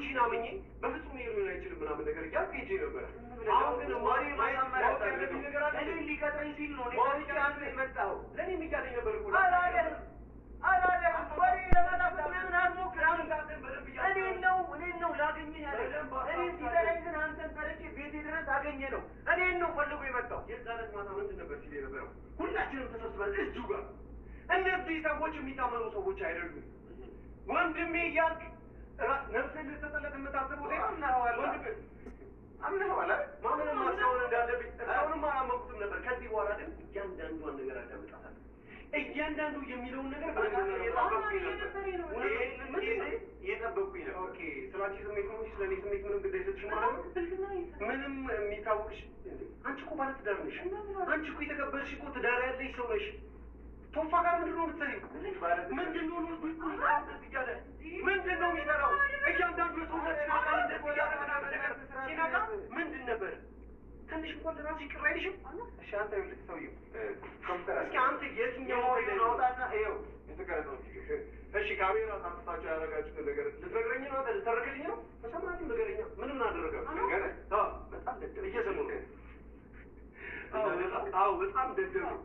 አንቺን አምኜ በፍጹም ይሄ ሊሆን አይችልም ምናምን ነገር እያልኩ ሄጄ ነበረ። አሁን ግን ማሪ ማየት ማወቅ ያለብኝ ነገር አለ። እኔን ሊቀጥረኝ ሲል ነው እኔ ማወቅ ጠርቼ አንተ የመጣኸው። ለእኔም እያለኝ ነበር እኮ። አላለህም፣ አላለህም። ወሬ ለመጣፈጥ ምናምን አትሞክር። አሁን እኔን ነው ላገኘህ ያለ። እኔን ሲጠራኝ ግን አንተን ጠርቼ ቤቴ ድረስ አገኘ ነው። እኔን ነው ፈልጎ የመጣው። የዛ ዕለት ማታ ምንድን ነበር ሲል የነበረው? ሁላችንም ተሰብስበን እዚሁ ጋር እነዚህ ሰዎች የሚታመኑ ሰዎች አይደሉም። ወንድሜ እያልክ ነፍስህን ልትሰጥለት የምታስበው ሴት አምነኸዋል። ወንድሜ አምነኸዋል አይደል? ማመንም እስካሁን እንዳለብኝ እስካሁንም አላመንኩትም ነበር። ከዚህ በኋላ ግን እያንዳንዷን ነገር አዳምጣታለሁ። እያንዳንዱ የሚለውን ነገር በደንብ ነው። እየጠበኩኝ ነበር። ይሄንን ጊዜ እየጠበኩኝ ነበር። Okay፣ ስለ አንቺ ስሜት ነው እንጂ ስለ እኔ ስሜት ምንም ግድ አይሰጥሽም ማለት ነው። ምንም የሚታወቅሽ እንዴ? አንቺ እኮ ባለ ትዳር ነሽ። አንቺ እኮ የተከበርሽ እኮ ትዳር ያለሽ ሰው ነሽ። ቶፋ ጋር ምንድን ነው የምትሰሪው? ምንድን ነው እያለ ምንድን ነው የሚሰራው? እያንዳንዱ የሰውነት አካል እንደዚህ እያለ ምናምን ነገር ሲነካ ምንድን ነበር? ትንሽ እንኳን ለራስሽ ቅር አይልሽም? እሺ አንተ ይኸውልህ ሰውዬው ኮምፒውተር እስኪ አንተ የትኛው አውጣና ይኸው የተቀረጸው ቪዲዮ። እሺ ካሜራ ታጥፋችሁ ያደረጋችሁትን ነገር ልትነግረኝ ነው? አንተ ልተረክልኝ ነው? ተሰማኝ፣ ንገረኛ። ምንም አደረጋችሁ? ንገረኝ። አዎ በጣም ደደብ እየሰሙ ነው። አዎ በጣም፣ አዎ በጣም ደደብ ነው።